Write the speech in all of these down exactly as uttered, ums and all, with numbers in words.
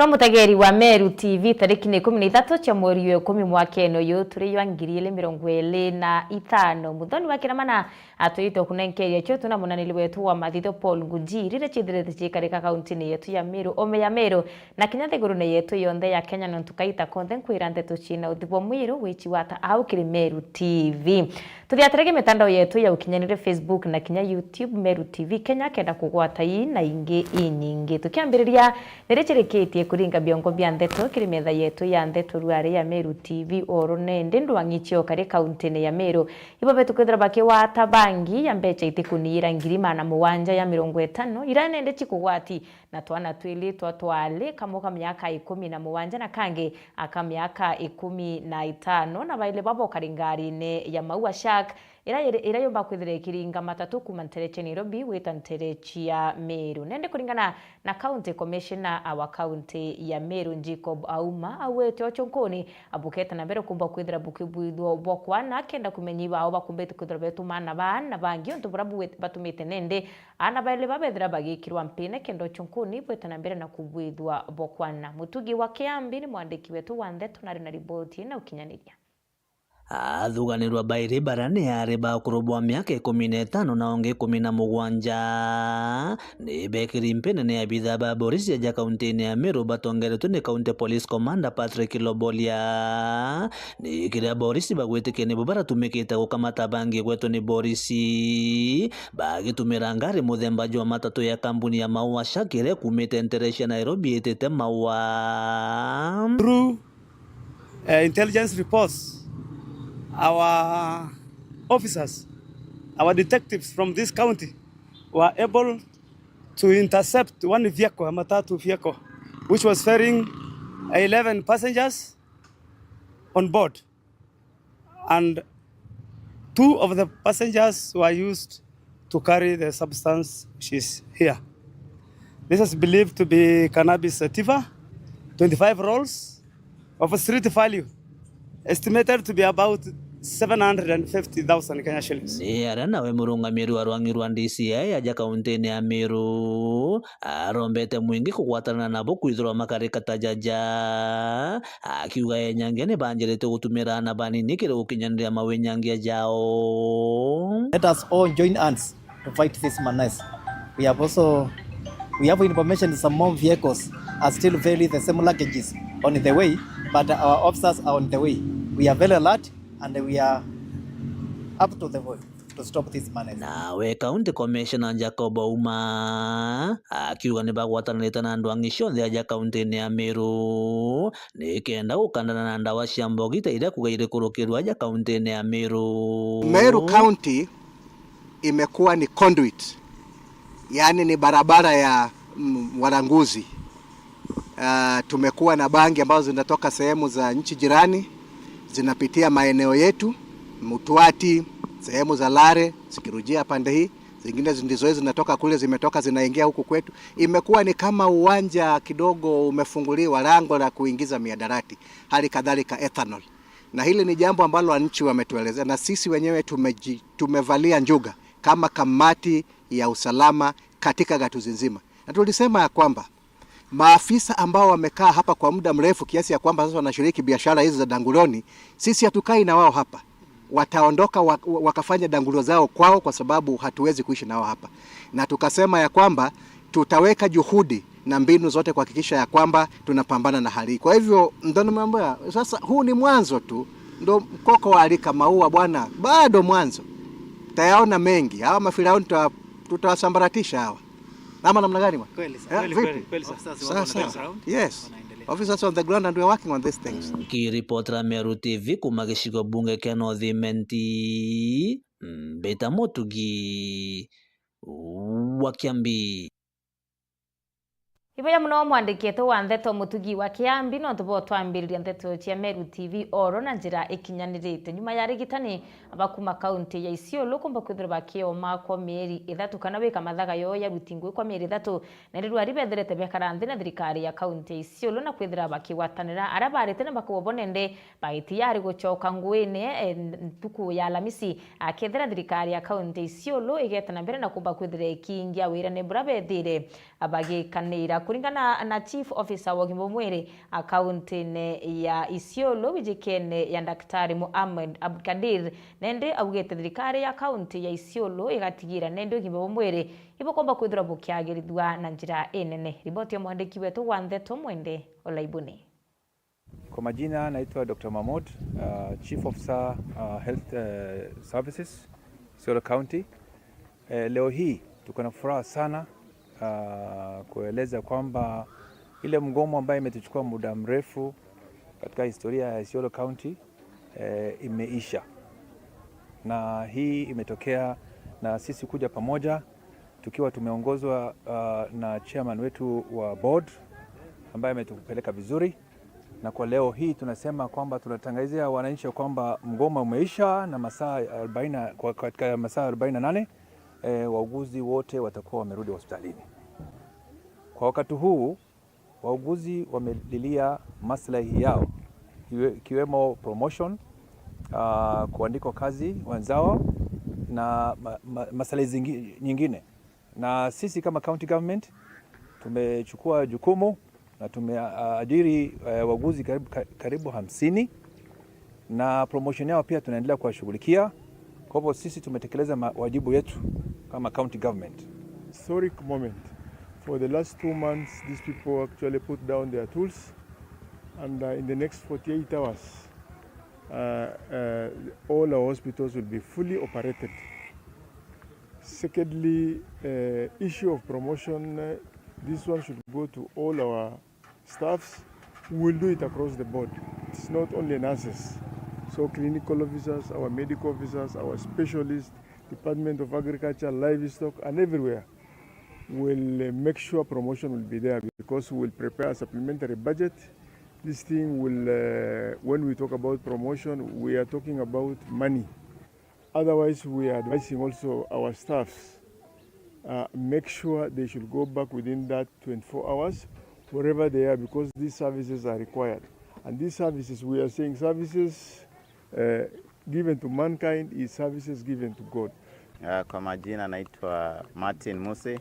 Mutegeri wa Meru T V, tariki ni ikumi na ithatu cia mweri wa ikumi mwakene uyu turi jwa ngiri igiri mirongo iri na itano. Muthoni wa Kiramana atwite kunenkeria cio tuna munaniri wetu wa mathitho Paul Nguji, riria ciithirite ciikarika kauntini yetu ya Meru, ome ya Meru, na kinya nthigurune yetu yonthe ya Kenya, nontu kaita konthe nkwira ndeto ciina uthi bwa mwiru wici wata au kiri Meru T V. Tuthiatirege mitandao yetu ya ukinyaniria, Facebook na kinya YouTube, Meru T V Kenya, kenda kugwata ii na ingi inyingi. Tukiambiriria, ni ricirikitie kuringa biongo bia ndeto kiri metha yetu ya ndeto ruari ya Meru T V oro nende ndwang'i cio kari kauntini ya Meru. Ibo betu kwithira bakiwata bangi ya mbeca itikuniira ngiri magana mugwanja ya mirongo itano, ira nende cikugwati na twana twili twa twali, kamwe ka miaka ikumi na mugwanja na kangi aka miaka ikumi na itano, na baili babo kari ngarine ya Maua Shark, ira yiri, ira yumba kwithira ikiringa matatu kuma ntere cia Nairobi gwita ntere cia Meru. Nende kuringana na County Commissioner wa kaunti ya Meru, Jacob Auma, auite ucunkuni abukete na mbere kumba kwithira bukibwithwa bwa kwana, kenda kumenya ibao bakumbite kwithira betumana baa na bangi untu bura bwi-, batumite nende Aana baili babethira bagikirwa mpine kenda ucunkuni bwite na mbere na kubwithwa bokwana. Mutugi wa Kiambi ni mwandiki wetu wa ndeto na ari na riboti na ukinyaniria. Athuganirwa bairi baria ni ari ba ukuru bwa miaka ikumi na itano na ungi ikumi na mugwanja ni bekiri mpine ni abitha ba borisi aja kauntini ya Meru batongeretwe ni County Police Commander Patrick Lobolia. Ni kiria borisi bagwitikia nibo baratumikite gukamata bangi gwetwe ni borisi bagitumira ngari muthemba jwa matatu ya kambuni ya Maua Shark iria ikumite ntere cia Nairobi itite Maua. Through, uh, intelligence reports, our officers, our detectives from this county were able to intercept one vehicle, a matatu vehicle, which was ferrying eleven passengers on board. And two of the passengers were used to carry the substance which is here. This is believed to be cannabis sativa, twenty-five rolls of street value, estimated to be about seven hundred and fifty thousand Kenya shillings. Ni aria nawe murungamiri wa rwang'i rwa D C I aja kauntini ya Meru arombete mwingi kugwatana nabo kwithirwa makarika ta jaja, akiuga enyangia ni banjirite gutumira aana banini kiri gukinyaniria mawinyangia jao. Let us all join hands to fight this madness. We have also, we have information some more vehicles are still very the same luggages on the way, but our officers are on the way. We are very alert and we are up to the work to stop this madness. Nawe County Commissioner Jacob Ouma akiuga ni bagwatanirite na ndwang'i cionthe aja kauntini ya Meru ni kenda gukandana na ndawa cia mbogi ta iria kuga irikurukirwa aja kauntini ya Meru. Meru County imekuwa ni conduit, yaani ni barabara ya, mm, walanguzi. Ah, tumekuwa na bangi ambazo zinatoka sehemu za nchi jirani, zinapitia maeneo yetu, Mutwati, sehemu za Lare, zikirujia pande hii, zingine ndizo hizi zinatoka kule, zimetoka zinaingia huku kwetu. Imekuwa ni kama uwanja kidogo umefunguliwa, lango la kuingiza miadarati, hali kadhalika ethanol. Na hili ni jambo ambalo wananchi wametuelezea, na sisi wenyewe tumeji-, tumevalia njuga kama kamati ya usalama katika gatuzi nzima. Na tulisema ya kwamba maafisa ambao wamekaa hapa kwa muda mrefu kiasi ya kwamba sasa wanashiriki biashara hizi za Danguloni, sisi hatukai na wao hapa. Wataondoka wa-, wa-, wakafanya dangulo zao kwao, kwa sababu hatuwezi kuishi nao hapa. Na tukasema ya kwamba tutaweka juhudi na mbinu zote kuhakikisha ya kwamba tunapambana na hali hii. Kwa hivyo, ndo nimeambia, sasa huu ni mwanzo tu, ndo mkoko wa alika maua bwana, bado mwanzo. Tayaona mengi. Hawa mafirauni tuta-, tutawasambaratisha hawa. Ama namna gani bwana? Kweli, eh, kweli, vipi? Kweli, kweli, sir. Officers wako on the ground. Sawa, sawa. Yes. Wanaendelea. Officers on the ground and we are working on these things. Nkiripotera Meru T V kuma gicigo bunge kia North Imenti, mbita Mutugi wa Kiambi. Iboya muno mwandiki wetu wa ndeto Mutugi wa Kiambi, nontu bwa utwambiriria ndeto cia Meru T V oro na njira ikinyanirite. Nyuma ya arigitani aba kuma kaunti ya Isiolo kumba kwithirwa bakioma kwa mieri ithatu kana wika mathaga yoo ya ruti ngui kwa mieri ithatu, nende rwari bethirite bekara nthi na thirikari ya kaunti ya Isiolo na kwithira bakigwatanira aria barite na bakauga bo nende baiti yari gucoka nguine, eh, ntuku ya Alamisi, akethira thirikari ya kaunti ya Isiolo igeta na mbere na kumba kwithira ikiingia wirane buria bethire bagikanira. Kuringana na Chief Officer wa ugima bwa mwiri a kaunti-ini ya Isiolo, wijikene ya Daktari Mohamed Abdulkadir, nende augite thirikari ya kaunti ya Isiolo igatigira nende ugima bwa mwiri ibukomba kwithirwa bukiagirithua na njira inene. Riboti ya mwandiki wetu wa ndeto Mwende Olaibuni. Kwa majina naitwa Doctor Mahmoud, uh, Chief Officer, uh, Health, uh, Services, Isiolo County. Eh, leo hii tuko na furaha sana, uh, kueleza kwamba ile mgomo ambayo imetuchukua muda mrefu katika historia ya Isiolo County, eh, imeisha. Na hii imetokea na sisi kuja pamoja tukiwa tumeongozwa, uh, na chairman wetu wa board ambaye ametupeleka vizuri, na kwa leo hii tunasema kwamba tunatangazia wananchi kwamba mgomo umeisha na masaa arobaini, kwa, katika masaa arobaini na nane, eh, wauguzi wote watakuwa wamerudi hospitalini. Kwa wakati huu, wauguzi wamelilia maslahi yao, iwe-, ikiwemo promotion, ah, kuandikwa kazi wenzao na ma-, ma-, maslahi zingi-, nyingine. Na sisi kama county government tumechukua jukumu na tumeajiri, eh, wauguzi karibu, ka-, karibu hamsini, na promotion yao pia tunaendelea kuwashughulikia. Kwa hivyo sisi tumetekeleza ma-, wajibu yetu kama county government. Historic moment. For the last two months, these people actually put down their tools, and, uh, in the next forty-eight hours, uh, uh, all our hospitals will be fully operated. Secondly, uh, issue of promotion, uh, this one should go to all our staffs. We will do it across the board. It's not only nurses. So clinical officers, our medical officers, our specialists, Department of Agriculture, Livestock, and everywhere will, uh, make sure promotion will be there, because we will prepare a supplementary budget. This thing will, uh, when we talk about promotion, we are talking about money. Otherwise, we are advising also our staffs, uh, make sure they should go back within that twenty-four hours, wherever they are, because these services are required. And these services, we are saying services, uh, given to mankind is services given to God. Uh, kwa majina naitwa Martin Musi.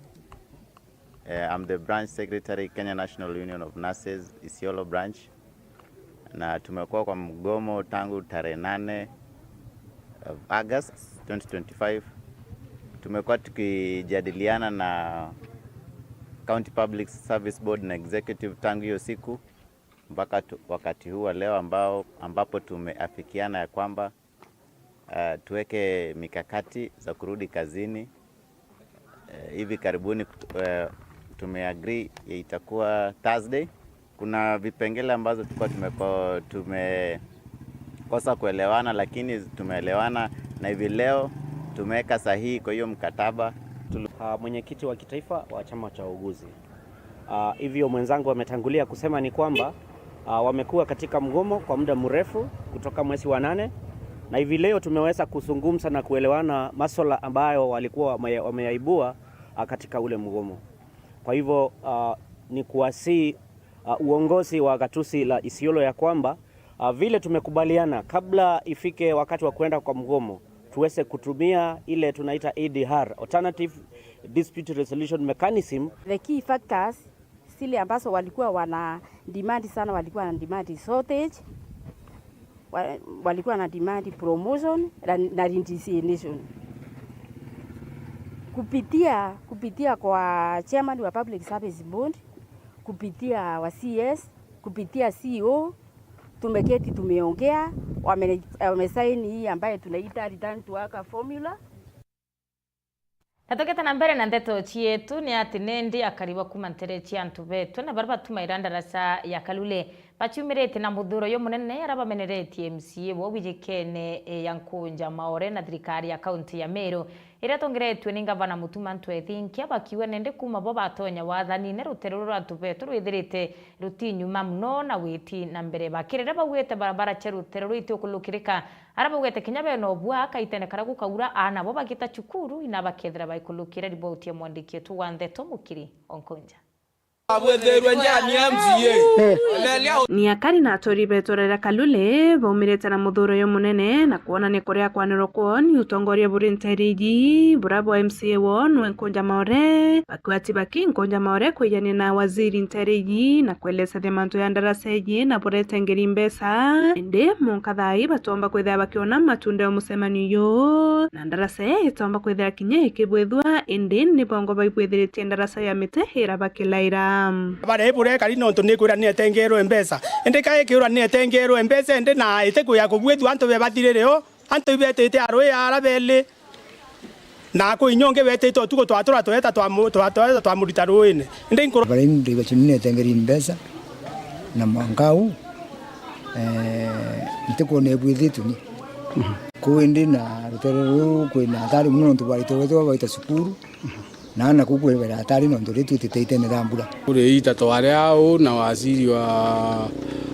Eh, I'm the branch secretary, Kenya National Union of Nurses, Isiolo branch. Na tumekuwa kwa mgomo tangu tarehe nane of August twenty twenty-five. Tumekuwa tukijadiliana na County Public Service Board na executive tangu hiyo siku mpaka tu-, wakati huu wa leo ambao, ambapo tumeafikiana ya kwamba, eh, tuweke mikakati za kurudi kazini. Eh, hivi karibuni kutu-, eh, tumeagree itakuwa Thursday. Kuna vipengele ambazo tulikuwa tumeko-, tumekosa kuelewana, lakini tumeelewana na hivi leo tumeweka sahihi kwa hiyo mkataba. Tulu- Ah, mwenyekiti wa kitaifa wa chama cha wauguzi. Ah, hivyo mwenzangu ametangulia kusema ni kwamba, ah, wamekuwa katika mgomo kwa muda mrefu kutoka mwezi wa nane, na hivi leo tumeweza kuzungumza na kuelewana masuala ambayo walikuwa wame-, wameyaibua, ah, katika ule mgomo. Kwa hivyo, ah, ni kuwasihi, ah, uongozi wa gatuzi la Isiolo ya kwamba, ah, vile tumekubaliana kabla ifike wakati wa kwenda kwa mgomo, tuweze kutumia ile tunaita A D R, Alternative Dispute Resolution Mechanism. The key factors zile ambazo walikuwa wana demand sana, walikuwa wana demand shortage, wa-, walikuwa wana demand promotion na, na redesignation. Kupitia, kupitia kwa chairman wa Public Service Board, kupitia wa C S, kupitia C E O, tumeketi tumeongea, wame-, wamesaini hii ambaye tunaita return to work formula. Na tugete na mbere na ndeto cietu, ni ati nindi akari ba kuma ntere cia antu betu na baria batumaira ndaraca ya Kalule baciumiritie na muthuro jumunene aria bameneretie M C A bo wijikene ya Nkunja Maore na thirikari ya kaunti ya Meru iria itongeretue ni ngavana Mutuma M'Ethingia, bakiuga nindi kuma bo batonya wathanine rutere ruru rwa antu betu rwithirite rutinyuma muno na witi na mbere. Bakirire baugite barabara cia rutere ruru itiukulukirika. Aria baugite kinya bena ubua kaitene karia gukaura, aana bo bagita cukuru, ina bakethira baikulukira. Riboti ya mwandiki wetu wa ndeto Mukiri Onkonja. Abwethirwe njani M C A. Ni akari na aturi beetu ria Kalule baumirite na muthuro jumunene na kwonania kuria kwanirwa kwoo ni utongoria buri nteere iji, bura bwa M C A woo nwe Nkunja Maore, bakwati baki Nkunja Maore kwijania na waziri nteere iji na kwelesethia mantu ya ndaraca iji na burete ngeri mbeca. Indi mwanka thaa ii batomba kwithira bakiona matunda ya mucemanio juu, na ndaraca ii itomba kwithira kinya ikibwithua, indi ni bongo baibwithiritie ndaraca ya miti ira bakilaira. Baria iburekari nontu nikwira ni etengerwe mbeca. Indi ka ikiura ni etengerwe mbeca, indi na itikwija kubwithua antu bebathirire o, antu ibetite arui ara beli. Na kwi inya ungi wetite utuku twatura tweta twamu-, twa-, tweta twamurita ruine. Indi nkuru- Baria indi bacuni ni etengeri mbeca na mwanka uu, eh, ntikwona ibwithitwe ni. Kuu indi na rutere ruu kwina atari mono nontu bwaritwe wethirwa baita cukuru. Na ana kuu kwibera atari nontu ri twitite itene ria mbura. Kuri ita twari au na waziri wa,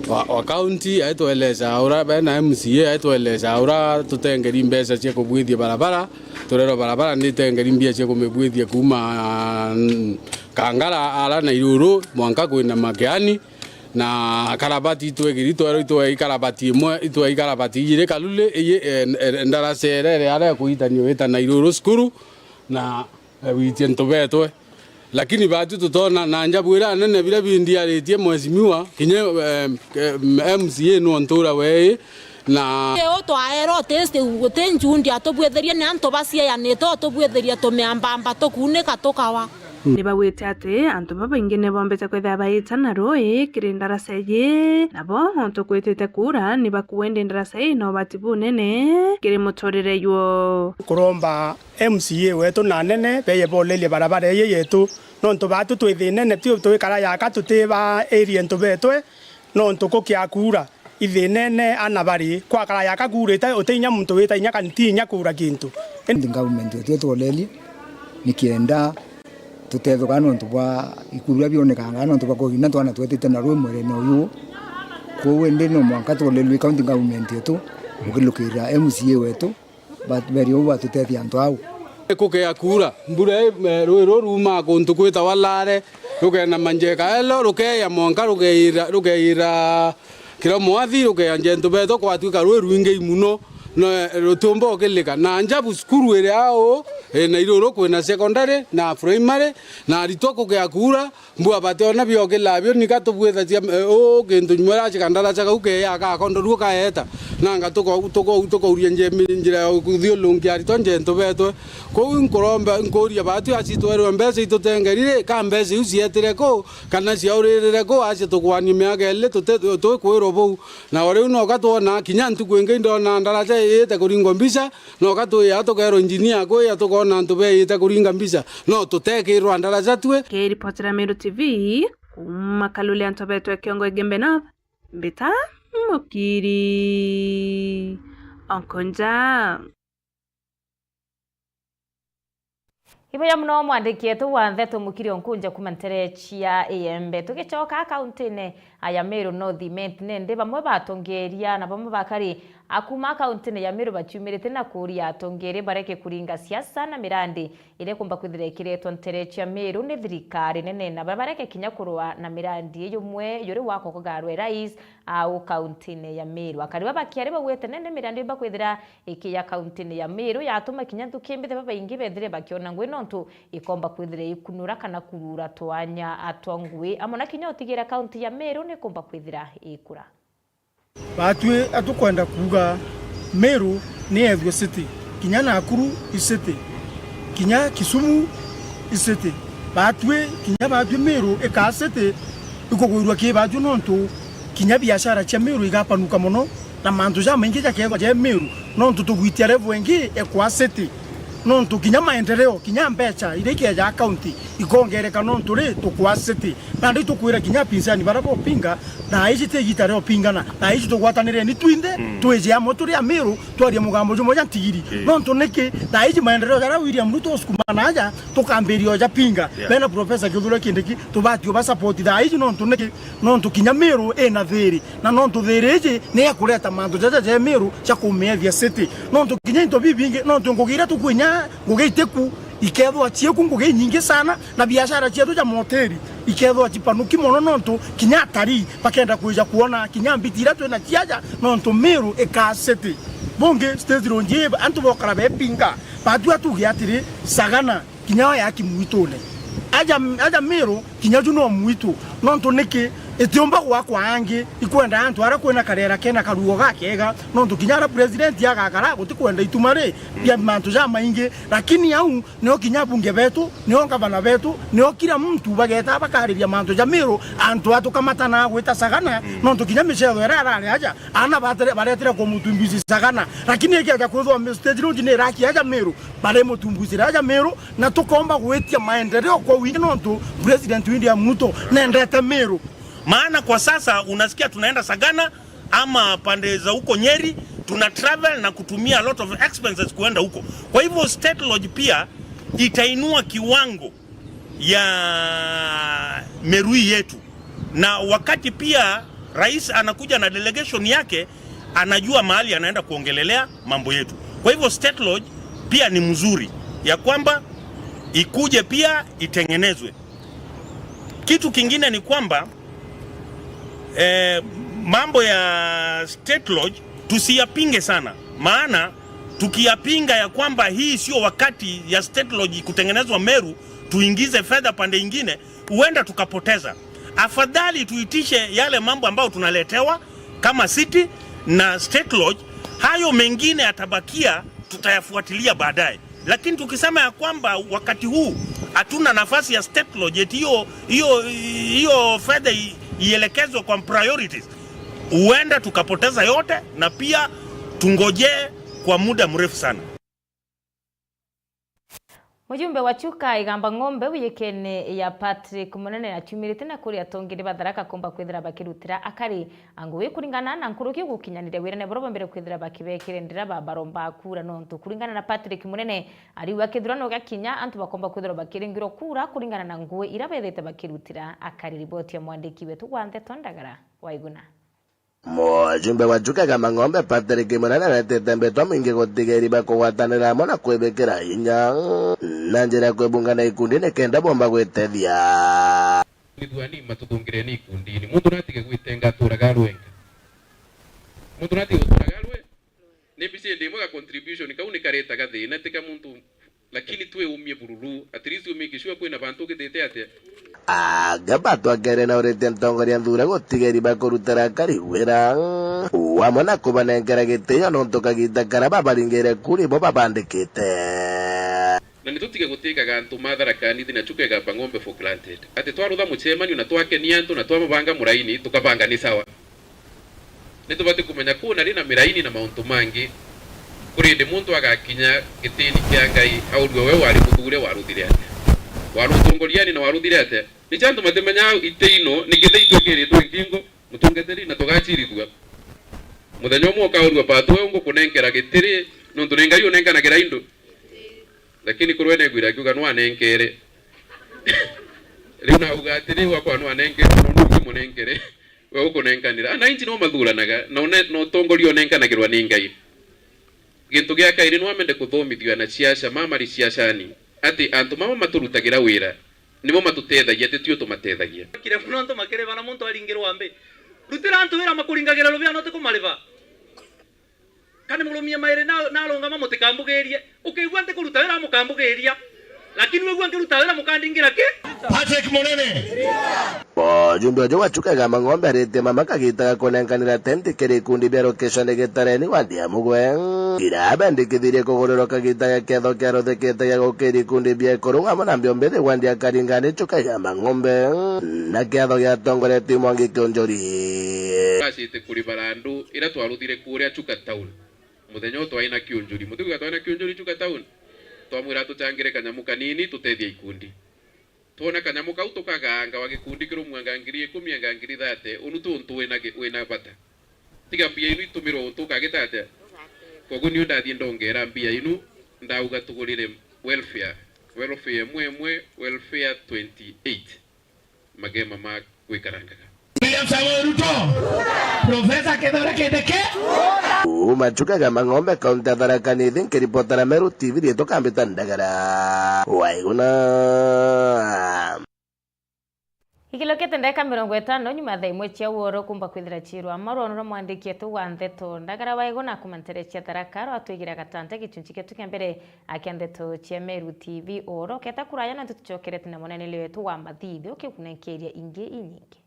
wa, wa county aitweleza ura, bena M C A aitweleza ura tutengeri mbeca cia kubwithia barabara, turerwa barabara ni itengeri mbia cia kumibwithia kuuma, mm, Kangara ara na Iruru mwanka kwina Makeani, na karabati itwegiri twerwa itwe ikarabati imwe, itwe ikarabati ijiri Kalule, iyi, eh, eh, ndaraca ira iri ara ikuitanio ita na Iruru cukuru, na eh, gwitia ntu betwe. Lakini baatu tutona na njabu iria nene biria bindiaritie mheshimiwa, kinya, eh, eh, M C A nontu ura wei, na uu twaerwa uti, uti njundi atubwitherie ni antu baciayanite utubwitherie tumiambamba tukuunika tukawa. Ni bagwite ati antu babaingi ni bombite kwithira baita na rui kiri ndaraca iji, nabo ontu kwitite kuura ni bakuua indi ndaraca ii ina ubati bunene kiri muturire jwao. Kuromba M C A wetu na anene beeye bolerie barabara iji yetu, nontu baatu twi thiinene biu, twikara yaka tutiba area ntu betwe, nontu kukia kuura ithiinene ana bari kwakara yaka kuurite, uti inya muntu wita inya kana ti inya kuura kintu. Indi government yetu itwolerie nikienda tutethuka nontu bwa ikuu biria bionekangaa nontu bwa kugina twana twetite na rui mwerene uyu. Kwou indi no mwanka twolerue county government yetu ukilukirira M C A wetu. Ba-, beri uu batutethia antu au. Kukea kuura, mbura ii, eh, rui ruu ruumaa kuntu kwitawa Lare, rukeena Manjeka Elo, rukeeja mwanka, rukeira, rukeira Kiromwathi, rukeeja Njentu Beto, kwatuika rui rwingi mono, no, eh, rutiumba ukilika. Na njabu cukuru iri au, eh, na Iruru kwina secondary na primary, na aritwa kukea kuura, mbua bationa biokila bio, nika tubwithatia, eh, uu kintu nyuma iraci kandaraca kau keya gakondorua kaeta. Nanga tuko-, tuko-, tukauria njemi-, njira ya kuthiulunkia aritwa Njentu Betwe. Kwou nkuromba, nkuuria baatu aci twerwe mbeca itutengerire, ka mbeca iu cietire ku, kana ciauririre ku, aci tukwanie miaka ili tute-, tukwirwa buu. Na o riu noka twona, kinya ntuku ingi ndona ndaraca iite kuringwa mbica, noka twiya tukerwa injinia akwiya, tukona antu beeyite kuringa mbica, no tutekirwa ndaraca twi. Kiripotera Meru T V, kuuma Kalule antu betwe kiongo Igembe North, mbita Mukiri Onkonja. Ibuya muno mwandiki wetu wa ntheto Mukiri Onkunja kuuma ntere cia Igembe. Tugicoka kauntine ya Meru North Imenti, nindi bamwe batongeria na bamwe bakari a kuuma kauntine ya Meru baciumirite na kuuria atongeria bareke kuringa siasa na mirandi iria ikumba kwithira ikiretwa ntere cia Meru ni thirikari nene, na baria bareke kinya kurua na mirandi ii, jumwe juri wa kugarwe rais au kauntine ya Meru. Akari baba bakiari baugite nene mirandi iumba kwithira ikiya kauntine ya Meru yatuma kinya nthuki mbithi babaingi bethire bakiona ngui nontu ikomba kwithira ikunura kana kurura twanya twa ngui, amwe na kinya utigira kaunti ya Meru nikumba kwithira ikura. Batwi atukwenda kuuga Meru ni ethue city, kinya Nakuru i city, kinya Kisumu i city. Batwi, kinya batwi Meru ikaa city ikugwirua ki batwi nontu kinya biashara cia Meru igapanuka mono. Na mantu jamaingi jakethwa ja Meru, nontu tugwitia level ingi ekwa city. Nontu kinya maendeleo, kinya mbeca iria ikeja county ikongereka nontu ri tukwa city. Nandi tukwira kinya apinzani bara bopinga, thaa iji ti igita ria upingana. Thaa iji tugwatanireni twinthe, mm, twije amwe turi a Meru, twarie mugambo jumwe ja ntigiri. Mm. Nontu niki? Thaa iji maendeleo jaria William Ruto usukuma na aja, tukambiria oja pinga. Yeah. Bena Professor Kithure Kindiki, tubati uba support thaa iji nontu niki? Nontu kinya Meru ina thiri. Na nontu thiri iji ni ya kureta mantu jaja ja Meru ja kumiethia city. Nontu kinya into bibingi, nontu ngugi iria tukwinya, ngugi itiku, ikethwa cieku ngugi inyingi sana, na biashara cietu ja moteri ikethwa chipanuki mono, nontu kinya atarii bakenda kwija kwona kinya mbiti iria twina ciaja, nontu Meru ikaa city. Bungi stage road ii antu bokara bepinga, batua tuge atiri, Sagana kinya yo yaki mwitune. Aja, aja Meru, kinya ju no mwitu. Nontu niki? Itiumba gwakwa angi, ikwenda antu aria kwina karera kena karuo gakega, nontu kinya aria president agakara, gutikwenda ituma ri, bia mantu jamaingi. Lakini au, nio kinya bunge betu, nio ngavana betu, nio kila mtu bageta bakariria mantu ja Meru, antu atukamatana gwita Sagana, nontu kinya micetho iria arari aja, ana batere-, baretire kumutumbuici Sagana. Lakini ikiaja kwithwa mi-, stage road ni iraki aja Meru, bari mutumbuicira aja Meru, na tukomba gwitia maendeleo kwa wingi nontu President William Ruto nendete Meru. Maana kwa sasa unasikia tunaenda Sagana ama pande za huko Nyeri, tuna travel na kutumia a lot of expenses kuenda huko. Kwa hivyo State Lodge pia itainua kiwango ya Meru yetu, na wakati pia rais anakuja na delegation yake, anajua mahali anaenda kuongelelea mambo yetu. Kwa hivyo State Lodge pia ni mzuri ya kwamba ikuje pia itengenezwe. Kitu kingine ni kwamba, eh, mambo ya State Lodge tusiyapinge sana, maana tukiyapinga ya kwamba hii sio wakati ya State Lodge kutengenezwa Meru, tuingize fedha pande ingine, huenda tukapoteza. Afadhali tuitishe yale mambo ambayo tunaletewa kama city na State Lodge, hayo mengine yatabakia, tutayafuatilia baadaye. Lakini tukisema ya kwamba wakati huu hatuna nafasi ya State Lodge, eti hiyo, hiyo, hiyo fedha i-, ielekezwe kwa priorities, huenda tukapoteza yote na pia tungojee kwa muda mrefu sana. Mujumbe wa Chuka Igamba Ng'ombe wiyikene ya Patrick Munene aciumirite na kuri atongeri ba Tharaka kumba kwithira bakirutira akari a ngugi kuringana na nkuruki gukinyaniria wirane buria bombere kwithira bakibekire ndira babaromba kura, nontu kuringana na Patrick Munene, ariuga kithurano giakinya antu bakomba kwithirwa bakiringirwa kura kuringana na ngugi iria bethite bakirutira akari. Riboti ya mwandiki wetu wa ndeto Ndagara Waiguna. Mujumbe wa Chuka Igamba Ng'ombe Patrick Munene aretete mbitwa mwingi gutigeri bakugwatanira amwe na kwibikira inya na njira ya kwibunga na ikundi nikenda bomba gwitethia. Ithuani matutungireni ikundini. Muntu natige gwitenga aturaga arwenga. Muntu natige guturaga arwe. Ni mbica indi imwe ga contribution kau ni karetaga thina, tika muntu, lakini twi umie bururu, at least u make sure kwina bantu ugithite atia. Anga batwakere na uritie ntongoria nthure gutigeri bakurutira akari wira. Wamwe na kubanenkera gitio nontu kagita kara babaringire kuri bo babandikite. Na ni tutige gutikaga antu ma Tharaka Nithi na Chuka Igamba Ng'ombe for granted. Ati twarutha mucemanio na twakenia antu na twamabanga muraini, tukabanga ni sawa. Ni tubati kumenya kuna ri na miraini na mauntu mangi. Kuri indi muntu agakinya gitini kia Ngai, aurue we wari muthure, waruthire atia? Wari utungoriani na waruthire atia? Ni cia antu matimenya ite ino, ni githei itwikirite nkingo, mutungatiri, na tugacirithua. Muthenya umwe ukaurua, patu we ungukunenkera gitiri, nontu ni Ngai unenkanagira into. Lakini kurwe negwira akiuga nwanenkere. Riu nauga atiri, wakwa nwanenkere, nontu ungimunenkere, we ukunenkanira. Ananchi no mathuranaga, na une-, na utongoria unenkanagirwa ni Ngai. Gintu gia kairi, nwamende kuthomithua na ciaca, mama ri ciacani, ati antu mama maturutagira wira, nimo matutethagia, ti tio tumatethagia. Kire mono antu makiribana, muntu aringirwa mbi. Rutira antu wira makuringagira rubia, no tikumariba. Kana murumie mairi na, na arungama, mutikambugirie. Ukigua ntikuruta wira, mukambugiria. Lakini wigua nkiruta wira, mukandingira ki? Patrick Munene. Mujumbe uju wa Chuka Igamba Ng'ombe aritie mama kagita ga kunenkanira tenti kiri ikundi bia location Gitareni wadi ya Mugwe. Ira abendikithirie kugururwa kagita ga kiatho kiaruthikite gia gukiri ikundi bia ikuru amwe na mbiombithi wadi ya Karingani Chuka Igamba Ng'ombe. Na kiatho giatongoretie Mwangi Kiunjuri. Twacite kuri barandu ira twaruthire kuria Chuka Town. Muthenya uyu twai na Kiunjuri. Mutiguga twai na Kiunjuri Chuka Town? Twamwira atuchangire kanyamu kanini tutethie ikundi. Twona kanyamu kau tukagaanga wa gikundi kirumwe anga ngiri ikumi anga ngiri thate, unu tu untu wina gi-, wina bata. Tiga mbia inu itumirwe untu ukagita atia? Koguo niu ndathie ndongera mbia inu, ndauga tugurire welfare. Welfare imwe imwe, welfare twenty eight. Magema ma gwikarangaga. William Samoei Ruto. Professor Kithure Kindiki. Kuuma Chuka Igamba Ng'ombe, kaunti ya Tharaka Nithi, nkiripotera Meru T V, riitwa Kambita Ndagara. Waiguna. Ikilukite ndagika mirongo itano nyuma ya thaa imwe cia uoro, kumba kwithira ciirwa marwa nura mwandiki wetu wa ndeto Ndagara Waigu na kuma ntere cia Tharaka, rwatwigira gatante gichunchi gietu kia mbere kia ndeto cia Meru T V. Uoro uketa kuraya na tutucokerete na muneneli wetu wa mathithio ukikunenkeria ingi inyingi.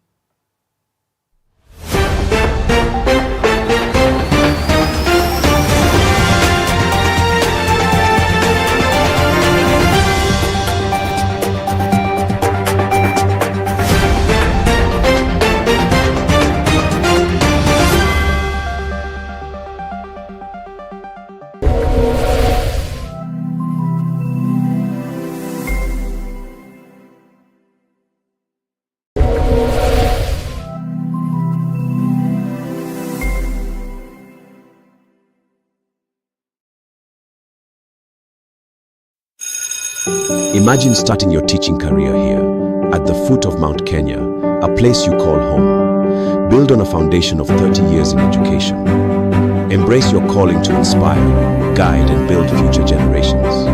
Imagine starting your teaching career here, at the foot of Mount Kenya, a place you call home. Build on a foundation of thirty years in education. Embrace your calling to inspire, guide, and build future generations.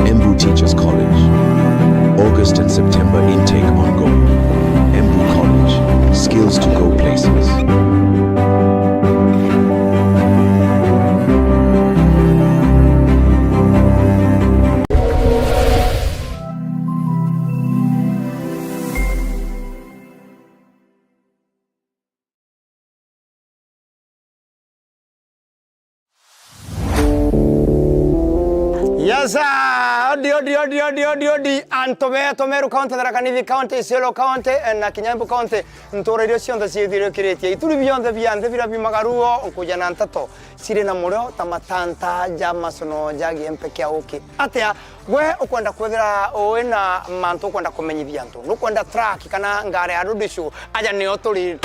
Embu Teachers College. August and September intake ongoing. Embu College. Skills to go places. Yes, sir. Odi, odi, odi, odi, odi, odi. Antu betu Meru County, Tharaka Nithi County, Isiolo County, eh, na kinya Embu County, ntura iria cionthe ciithiurukiritie. Ituri bionthe bia nthi biria biumaga ruo, nkuja na nteto ciri na murio ta matanta ja macono ja giempe kia uki. Atia? Gwe ukwenda kwithira ui na mantu ukwenda kumenyithia antu, nukwenda track kana ngari ya road show? Aja nio turi.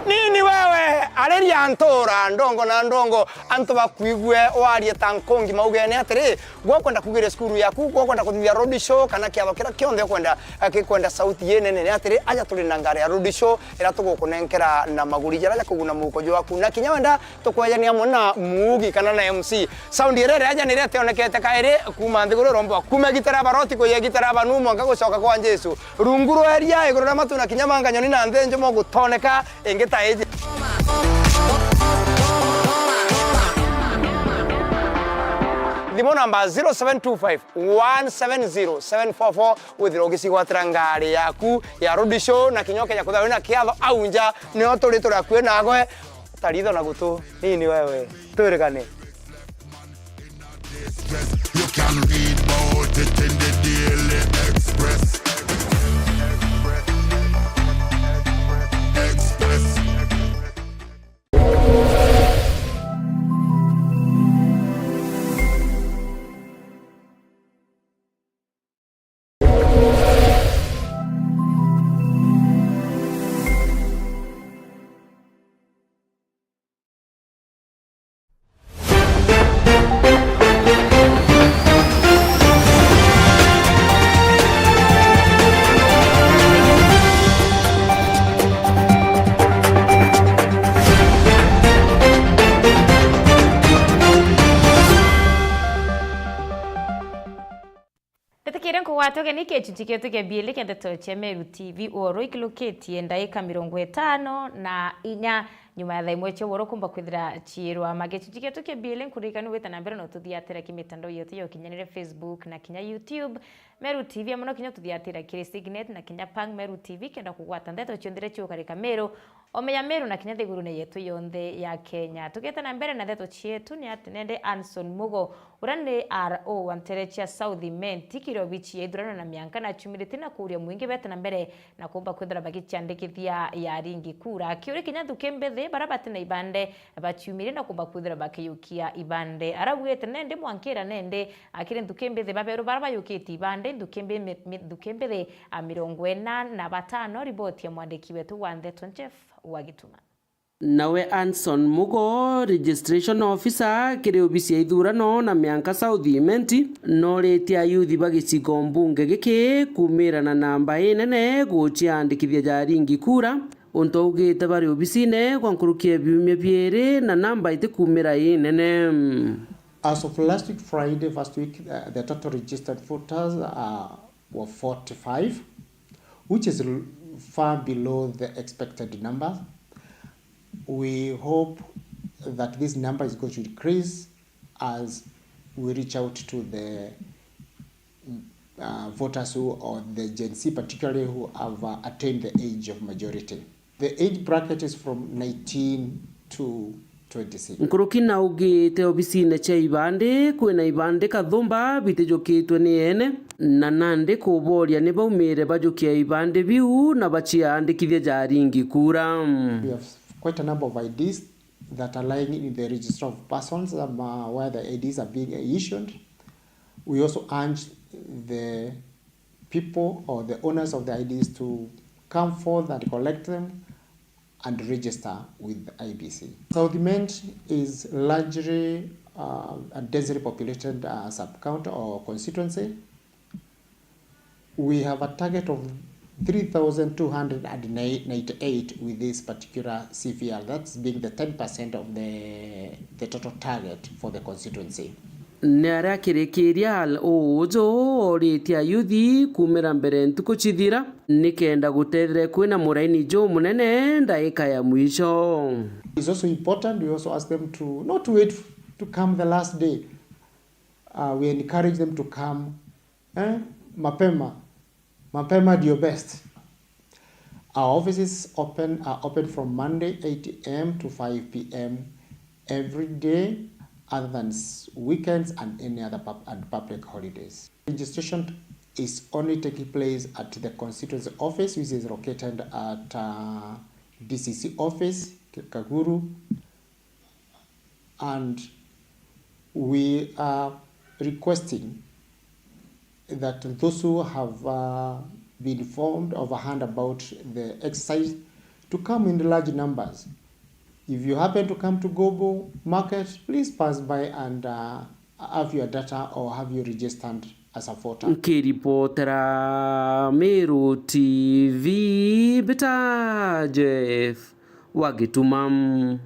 Nini wewe, ariria ntura ndongo na ndongo, antu bakwigue warie ta nkungi maugene atiri, gwe ukwenda kugiria cukuru yaku, gwe ukwenda kuthithia road show kana kiatho kiria kionthe ukwenda, eh, gikwenda sauti inene ni atiri, aja turi na ngari ya road show iria tugukunenkera na maguri jaria ja kuguna muhuko jwaku, na kinya wenda tukwejania amwe na muugi kana na M C. Sound iria ireja niria tionekete kairi kuuma nthiguru iromba kuuma gitara baroti kuya gitara banu mwanka gucoka kwa Jesu. Rungu rwa eria iguru ria matu na kinya manga nyoni na nthi njumo gutoneka ingi ta iji. Thimu namba zero seven two five one seven zero seven four four, withira ugicigwatira ngari yaku ya road show na kinya ukeja kwithira wina kiatho au nja, nio turi turi akui nagwe. Taritho na gutu, nini wewe? Twirigane. You can read about it in the Daily Express. Express. Tetekire nkugwate ugeni kia gicunci gietu kia biiri kia ndeto cia Meru T V, uoro ikilukitie ndaika mirongo itano na inya nyuma ya thaa imwe cia uoro kumba kwithira ciirwa. Ma gicunci gietu kia biiri nkuririkania wite na mbere na ututhiatira ki mitandao yetu ya ukinyanire, Facebook na kinya YouTube, Meru T V, amwe no kinya ututhiatira kiri Signet na kinya Pang Meru T V, kenda kugwata ndeto cionthe iria ciukarika Meru, Omenya Meru na kinya nthigurune yetu yonthe ya Kenya. Tugite na mbere na ndeto cietu, ni ati nende Anson Mugo, uria ni R O wa ntere cia South Imenti, kiri obici ya ithurano na mianka, na aciumiritie na kuuria mwingi bete na mbere na kumba kwithira bagiciandikithia ya ringi kura. Akiuria kinya nthuki mbithi, baria bati na ibande baciumirie na kumba kwithira bakiyukia ibande. Araugite nende mwankira nende akiri nthuki mbithi baberu baria bayukitie ibande, nthuki mbi-, mi-, mi-, nthuki mbithi a mirongo ina na batano. Riboti ya mwandiki wetu wa ndeto Jeff wa Gituma. Nawe Anson Mugo, registration officer kiri obisi ya ithurano na mianka South Imenti, noritie ayuthi ba gicigo mbunge giki kumirana na namba inene guciandikithia ja ringi kura, untu augite bari obisine gwa nkuruki ya biumia biiri na namba itikumira inene. As of last week Friday, first week, uh, the total registered voters, uh, were forty-five, which is l-, far below the expected number. We hope that this number is going to increase as we reach out to the uh, voters who, or the Gen Z particularly, who have uh, attained the age of majority. The age bracket is from nineteen to twenty-six. Nkuruki naugite obisine cia ibandi kwina ibandi kathumba bitijukitwe ni ene, na nandi kuboria ni baumire bajukia ibandi biu na baciandikithia jaringi kura. We have quite a number of I Ds that are lying in the register of persons, um, uh, where the I Ds are being issued. We also urge the people or the owners of the I Ds to come forth and collect them and register with the I E B C. South Imenti is largely uh, a densely populated uh, sub-county or constituency. We have a target of three thousand two hundred and ninety-eight with this particular C V R, that's being the ten percent of the, the total target for the constituency. Ni aria akirikiria Al Uju oritie ayuthi kumira mbere ntuku cithira nikenda gutethire kwina muraini jumunene ndaika ya mwisho. It's also important, we also ask them to not to wait to come the last day. Uh, we encourage them to come eh, mapema. Mapema ndio best. Our offices open are open from Monday eight A M to five P M every day, other than s- weekends and any other pub- and public holidays. Registration is only taking place at the constituency office, which is located at uh, D C C office, Kaguru, and we are requesting that those who have uh, been informed of a hand about the exercise to come in large numbers. If you happen to come to Gobo Market, please pass by and uh, have your data or have you registered as a voter. Nkiripotera Meru T V, Mbita Jeff wa Gituma.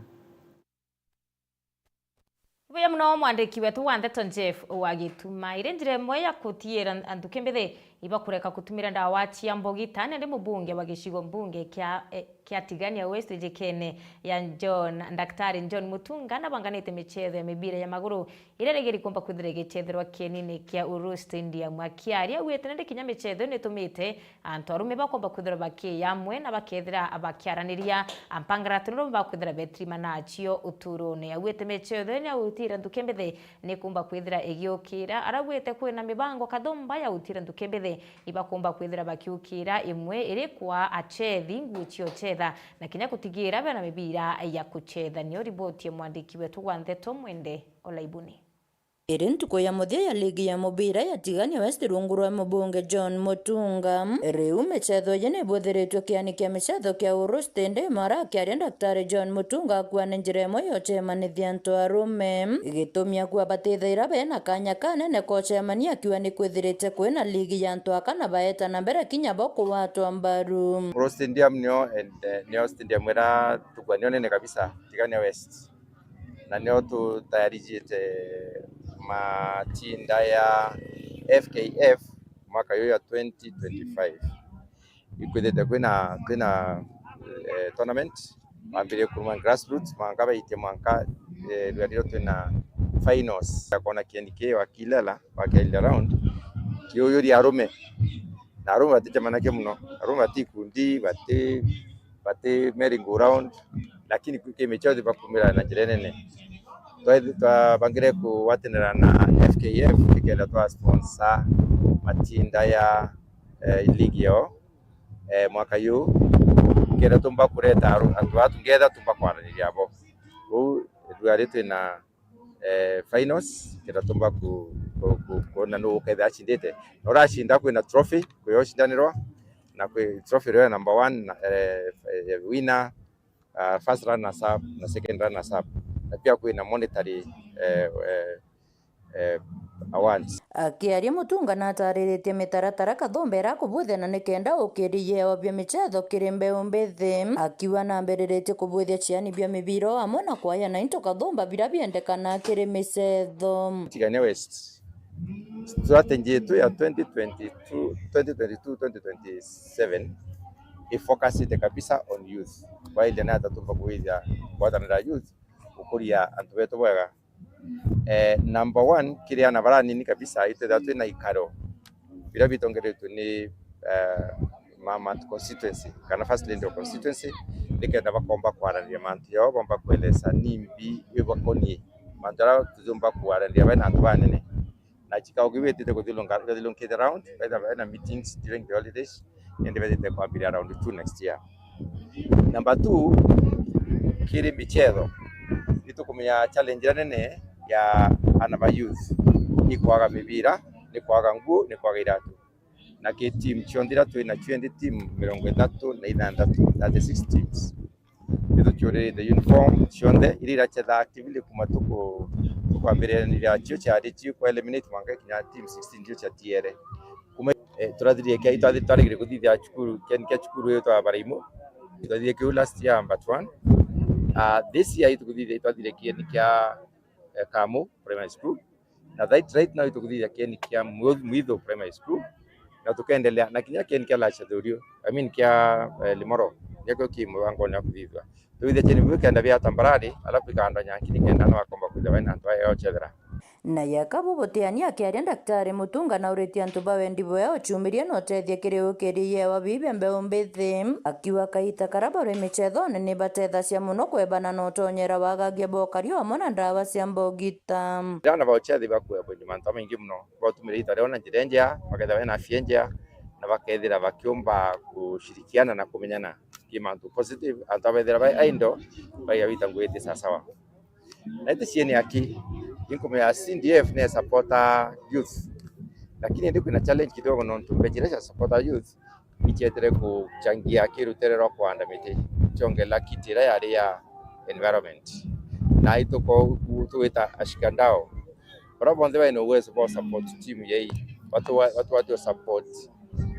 Buya muno mwandiki wetu wa ndeto Jeff wa Gituma. Iri njira imwe ya kutiira antu kimbithi ibakureka kutumira ndawa cia mbogita, nandi mubunge wa gicigo mbunge kia, eh, kia Tigania West jikene ya John, Daktari John Mutunga nabanganite michetho ya mibira ya maguru iria rigiri kumba kwithira igichetherwa kienine kia Uhuru Stadium. Akiaria, augite nandi kinya michetho nitumite antu arume bakomba kwithirwa bakiya amwe na bakethira bakiaraniria, ampangaratu nibo bakwithira betirima nacio uturone. Augite michetho ni autira ntuki mbithi nikumba kwithira igiukira. Araugite kwina mibango kathumba ya utira ntuki mbithi ibakumba kwithira bakiukira, imwe iri kwa achethi nguo cio chetha na kinya kutigira bena mibira ya kuchetha. Nio riboti ya mwandiki wetu wa ndeto Mwende Olaibuni. Iri ntuku ya muthia ya ligi ya mubira ya Tigania West rungu rwa mubunge John Mutunga. Riu michetho iji nibuthiritue kiani kia michetho kia Uhuru Stadium, ara akiaria Daktari John Mutunga akuga ni njira imwe ya ucemanithia antu arume. Gitumi akuga batithaira bena kanya kanene ka ucemania, akiuga ni kwithirite kwina ligi ya antu aka na baeta na mbere kinya bo kugwatwa mbaru. Uhuru Stadium nio, eh, nio stadium ira tukuga nio nene kabisa Tigania West. Na nio tutayarijite matinda ya F K F mwaka uyu ya twenty twenty-five. Ikwithite kwina, kwina, eh, tournament, bambirie kuma grassroots, mwanka baitie mwanka, eh, rua rio twina finals. Akona kieni ki wa kilela, wa kilela round, kiuyuri arume. Na arume bati chama nake muno. Arume bati ikundi, bati, bati merry go round, lakini kwi kimichezo bakumira na njira nene. Twa-, twabangire kugwatanira na F K F nikenda twa sponsor matinda ya, eh, ligi yo, eh, mwaka yu, nikenda tumba kureta aru-, antu aa tungetha tumba kwaraniria abo. Uu rua ri twina eh, finals, kenda tumba ku-, ku-, ku-, kuona nuu ukethira acindite. Na uracinda kwina trophy, kuyo ucindanirwa, na kwi trophy iria number one, na, eh, eh, winner, ah, first runners up, na second runners up. Na pia kwina monetary, eh, eh, eh, awards. Akiaria Mutunga natariritie mitaratara kathumba ira akubuthia na nikenda ukiriria bia michetho kiri mbeu mbithi. Akiuga nambiriritie kubuthia ciani bia mibira o amwe na kwaya na into kathumba bira biendekana kiri michetho. Tigania West, strategy yetu ya twenty twenty-two, twenty twenty-two, twenty twenty-seven ifocusite kabisa on youth. Kwa ile na tatu mbakuithia kwatanira youth, gukuria antu betu bwega. Eh, number one, kiri ana baranini kabisa, itwithirwa twina ikaro biria bitongeretwe ni, eh, Mama constituency, kana First Lady of constituency, nikenda bakomba kwaraniria mantu yao, bomba kueleza nimbi ibakonie, mantu jaria tujumba kwaraniria bai na antu banene. Na chikao kiu bitite kuthiurunka-, bathiurunkite round, baitha bena meetings during the holidays, indi betite kwambiria round two next year. Number two, kiri michetho, nitukumenya challenge iria nene ya ana ba youth ni kwaga mibira, ni kwaga nguo, ni kwaga iratu. Na ki team cionthe iria twi nacio, indi team mirongo ithatu na ithanthatu, thirty-six teams, nituciuririte uniform cionthe iria irachetha actively kuma tuku-, tukwambiriria cio ciari cio kwa eliminate mwanka ikinya team sixteen cio cia tiere. Kuma, eh, turathirire kia, itwathi-, twaregire kuthithia cukuru, kieni kia cukuru iyo twa Baraimu. Itwathithie kiu last year, but one, ah, this year itukuthithia, itwathire kieni kia, eh, Kamu Primary School. Na right, right now itukuthithia kieni kia Mwi-, Mwithu Primary School. Na tukendelea na kinya kieni kia Lacha Thurio, I mean kia, eh, Limoro, giakio ki mubangoni wa kuthithua. Tuthithia kieni biu kenda bia tambarari, alafu ikandwa nyankini kenda na bakomba kwithirwa baina antu aya ochethera. Na yeka bubutiania akiaria Daktari Mutunga na uritie antu ba wendi bwea uchumirie na utethia kiri ukiri yewa bibi mbeu mbithi, akiuga kaita kara bari michethone ni batethacia muno kwebana na utonyera wagagia bokari amwe na ndawa cia mbogita. Ndana ba uchethi bakuebwe ni mantu maingi muno, batumire ita riao na njira njea, bakethira bena afya njea, na bakethira bakiumba kushirikiana na kumenyana ki mantu positive, antu abethira bai idle, baiga wita nguite sawasawa. Na iti cieni aki, inkumenya C D F ni supporter youth. Lakini ndi kwina challenge kidogo nontu mbeca iria cia supporter youth ichetire kuchangia kirutere rwa kuanda miti, chongela kiti iria yari ya environment. Na ituko tuwita ashikandao. Bara bonthe baina uwezo bwa support team yei. Watu wa, watu watu support,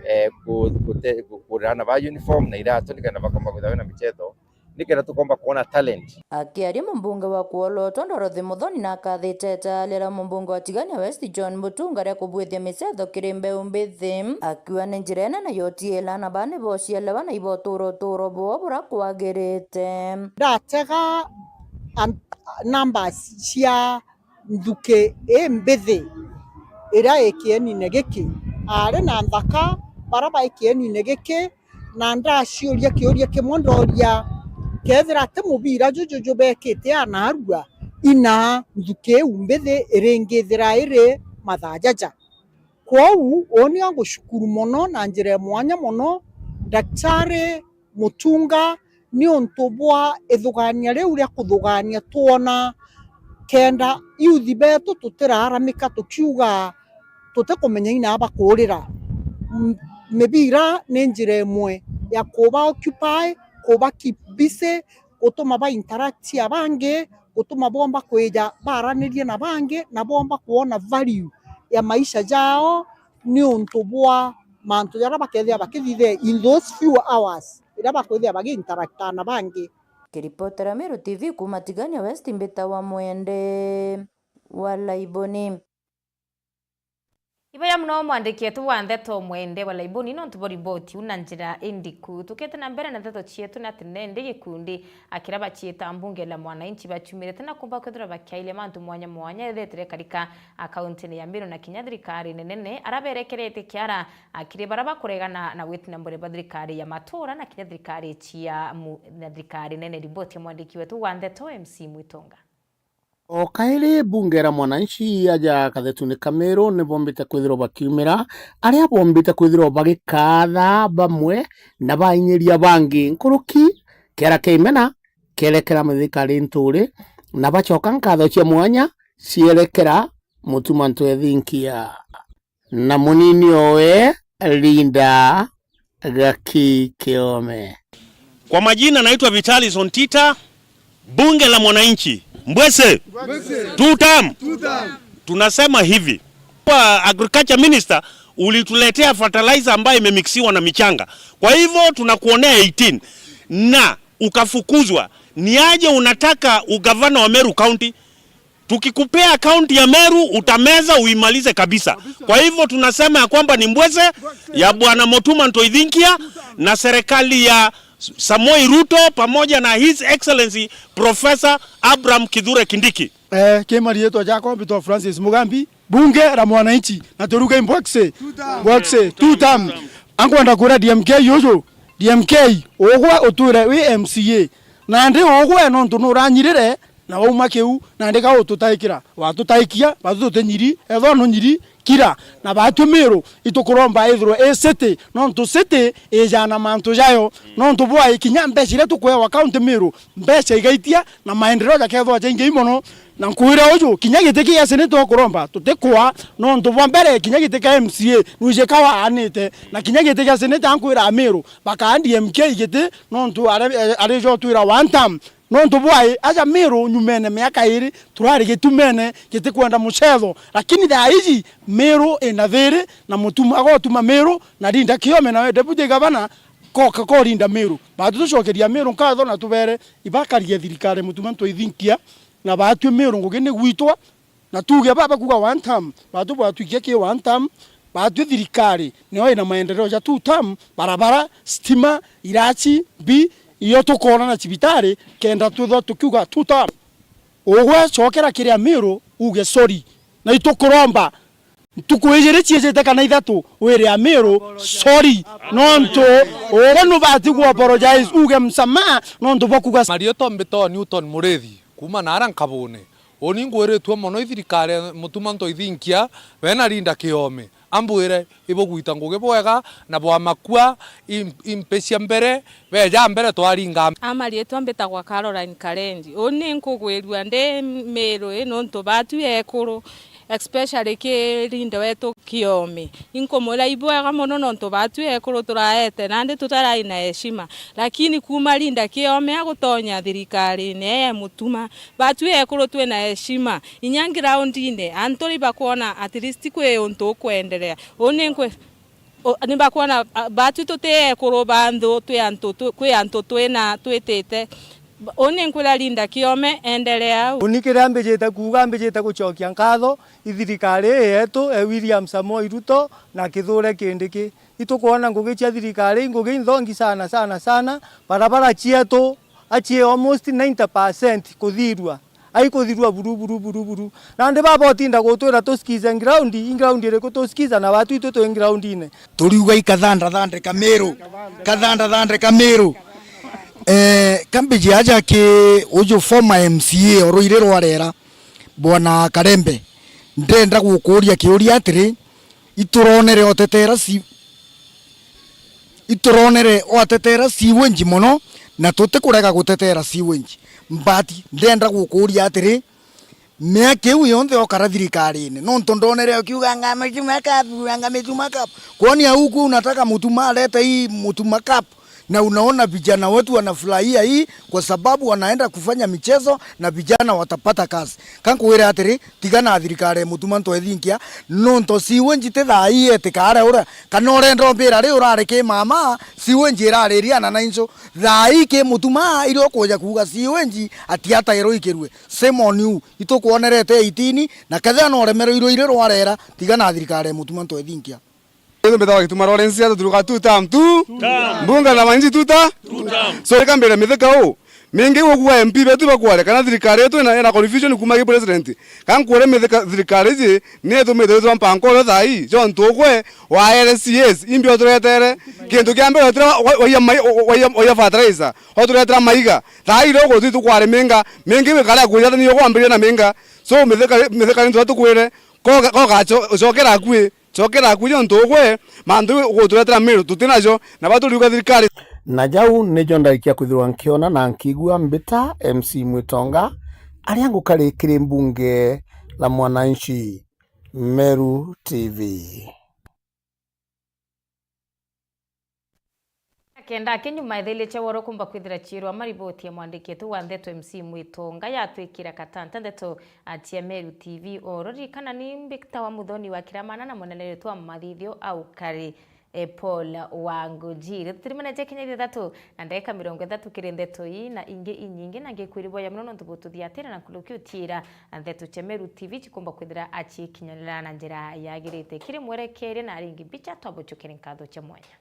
eh, ku, kute-, ku, kurana ba uniform na iratu nikenda bakomba kwithirwa na michetho. Nikenda tukomba kuona talent. Akiaria mumbunge wa Kuolotwa Dorothy Muthoni na akathite etaale ria mumbunge wa Tigania West John Mutunga ria kubwithia michetho kiri mbeu mbithi, akiuga ni njira inene ya utiila na bana ibocielewa na ibotura uturo bwao buria kwagirite. Ndatega an-, numbers cia nthuki imbithi iria i kienine giki. Ari na nthaka bara bai kienine giki, na ndaciuria kiuria kimwe, ndoria, kethira ti mubira juju jubekite anarua, ina nthuki iu mbithi iringithira iri mathaa jaja? Kwou, uu ni angushukuru mono na njira ya mwanya mono Daktari Mutunga, niuntu bwa ithugania riu ria kuthugania twona kenda youth betu tutiraramika tukiuga tutikumenya ina bakurira. M-, mibira ni njira imwe ya kuba occupy, kuba keep busy, gutuma ba interact a bangi, gutuma bomba kwija baranirie na bangi, na bomba kwona value ya maisha jao niuntu bwa mantu jaria bakethira bakithithia in those few hours iria bakwithira bagi interact na bangi. Kiripotera Meru T V kuuma Tigania West, mbitawa Mwende wa Laiboni. Iboya muno mwandiki wetu wa ndeto Mwende wa Laiboni nontu bwa riboti iu na njira indiku. Tukite na mbere na ndeto cietu, na ati nende gikundi akiria baciita mbunge la mwananchi bachumirite na kumba kwithirwa bakiailia mantu mwanya mwanya ethetire karika a kauntini ya Meru na kinya thirikari nenene, ara berekerete kiara akiri bara bakuregana na witi na mbere ba thirikari ya matura na kinya thirikari cia mu-, na thirikari nene. Riboti ya mwandiki wetu wa ndeto M C Mwitonga. O kairi bunge la mwananchi aja kathetuni ka Meru ni bombite kwithirwa bakiumira, aria bombite kwithirwa bagikaatha bamwe na bainyiria bangi nkuruki, kiara kia imena kierekera Mithika Linturi, na bacoka nkatho cia mwanya cierekera Mutuma Ntwethinkia na munini owe Linda Gaki Kiome. Kwa majina naitwa Vitalis Ontita, bunge la mwananchi. Mbwese. Mbwese. Two term. Two term. Tunasema hivi. Kwa agriculture minister, ulituletea fertilizer ambayo imemixiwa na michanga. Kwa hivyo tunakuonea eighteen. Na ukafukuzwa. Ni aje unataka ugavana wa Meru County? Tukikupea kaunti ya Meru, utameza uimalize kabisa. Kwa hivyo tunasema ya kwamba ni mbweze ya Bwana Mutuma Ntoithinkia na serikali ya Samoei Ruto pamoja na His Excellency Professor Abraham Kithure Kindiki. Eh, ki mariitwa jakwa mbitwa Francis Mugambi, bunge la mwananchi, na turuge mbwakse, mbwakse, two term. Ankwenda kwira D M K uju, D M K, ugwe utwire wi M C A. Nandi ugwe nontu nuranyirire, na wauma kiu, nandi ka ututaikira? Watutaikia, batu tutinyiri, ethwa nunyiri, kira. Na batwi Miru, itukuromba ithirwe i city, nontu city ijaa na mantu jayo. Nontu bwa ikinya mbeca iria tukwewa county Miru, mbeca igaitia, na maendeleo jakethwa jaingi mono. Na nkwira uju, kinya giti kia seneta ukuromba, tutikwaa, nontu bwa mbere, kinya giti kia M C A, nwiji ka waanite, na kinya giti kia seneta ankwira Amiru, bakaa D M K giti, nontu ari, ari jo twira one term. Nontu bwai, aja Miru nyumene miaka iri, turari gitumene gitikwenda mucetho. Lakini thaa iji, Miru ina thiri, na Mutuma agotuma Miru, na Linda Kiome nawe deputy governor, koka korinda Miru. Batu tucokeria Miru nkatho na tubere ibakarie thirikari Mutuma Ntoithinkia, na batwi Miru ngugi ni gwitwa, na tuuge baba kuuga one term, batu bwatwikia ki one term, batwi thirikari nio ina maendeleo ja two term, barabara, stima, irachi, mbi, iyo tukoona na cibitari, kenda twithwa tukiuga two term. Ugwe cokera kiri Amiru, uge sorry. Na itukuromba, ntuku ijiri ciijite kana ithatu, wire Amiru, sorry. Nontu, ugwe nubati ku apologize, uge msamaha, nontu bwa kuuga. Mariitwa mbitwa Newton Murithi, kuuma naara Nkabune. Uni ngwiritue mono i thirikari ya Mutuma Ntoithinkia, we na Linda Kiome. Ambwire, ibugwita ngugi bwega, na bwamakua, im-, impi cia mbere, beja mbere twaringa. A mariitwa mbitagwa Caroline Karenji. Uni nkugwirua ndi Miru ii nontu batwi ekuru, especially ki Linda wetu Kiome. Inkumwira ibwega mono nontu batwi ekuru turaete, nandi tutarai na heshima. Lakini kuuma Linda Kiome agutonya thirikarine ya Mutuma, batwi ekuru twina heshima. Inya groundine, antu ni bakwona at least kwi untu ukwenderea. Uni nkwe-, u-, ni bakwona, a, batwi tuti ekuru ba nthu, twi antu tu-, kwi antu twina twitite. Uni nkwira Linda Kiome, endelea au. Uni kiria mbijite kuuga, mbijite gucokia nkatho i thirikari ii yetu, e William Samoei Ruto na Kithure Kindiki. Itukwona ngugi cia thirikari, i ngugi inthongi sana, sana, sana. Barabara cietu, acie almost ninety percent kuthirua. Aikuthirua buru, buru, buru, buru. Nandi baba utinda gutwira tusikize ground, i ground iriku tusikiza na batu itu twi groundine? Turiuga i kathanda thande ka Miru. Kathanda thande ka Miru. Eh, kambiji aja ki uju former M C A o ruiri rwa rera, Bwana Karembe. Ndenda gukuria kiuria atiri, ituronere otetera si-, ituronere otetera sewage mono, na tutikurega gutetera sewage. But ndenda gukuria atiri, miaka iu yonthe okara thirikarine, nontu ndonere ukiuga, "Ngamichuma kapu, ngamichuma kapu." Kwani au kuu unataka Mutuma alete hii Mutuma Cup? Na unaona vijana wetu wanafurahia hii kwa sababu wanaenda kufanya michezo na vijana watapata kazi. Kankwire atiri, tiga na thirikari ya Mutuma Ntoithinkia, nontu sewage ti thaa ii etikaare uria, kana urenda umbira ri urari ki mama, sewage irariria na nainso. Thaa ii ki Mutuma, iria ukuja kuuga sewage ati atairwo ikirue. Shame on you. Itukuonerete eighteen, na kethira no uremereirwe iri rwarera, tiga na thirikari ya Mutuma Ntoithinkia. Ithu mbitagwa Gituma Lawrence, atuturuka two term tu. Mbunge la wananchi two term. So, reka mbire Mithika uu. Mingi uguo M P betu bakware, kana thirikari yetu ina, ina confusion kuma ki president. Ka nkwire Mithika thirikari iji, ni itumite withirwa mpango uyu thaa ii, jo ntu ugwe wa L C As, imbi uturetere. Kintu kia mbere, wetire wa, wa, waiya mai-, wa, wa, waiya, waiya fertilizer, uturetera maiga. Thaa ii rio guti tukware minga, mingi wikare akwiria ni ukwambiria na minga. So, Mithika, Mithika ni ntu tukwire, koga, koga cho-, chokera akui. Chokera akui nontu ugwe, mantu uguturetera Miru tutinajo, na baturiuga thirikari. Na jau nijo ndarikia kwithirwa nkiona na nkigua mbita M C Mwitonga, aria ngukari kiri mbunge la mwananchi, Meru T V. Kenda kinyuma etheliche woro kumba kwithira ciirwa mariboti ya mwandiki wetu wa ndeto M C Mwitonga yatwikira katanta ndeto atia Meru T V. Oro ririkana ni mbikta wa Muthoni wa Kiramana na mwenene wetu wa mathithio au kari. E, Paul Wangujiri. Tutirimane ja kinya ithatu na ndagika mirongo ithatu kiri ndeto ii na ingi inyingi, na ngikwiriboya mono nontu bututhiatira na nkuruki utiira ndeto cia Meru T V cikumba kwithira acikinyanira na njira yagirite. Kiri mwerekeria na aringi mbicha, twabucukire nkatho cia mwanya.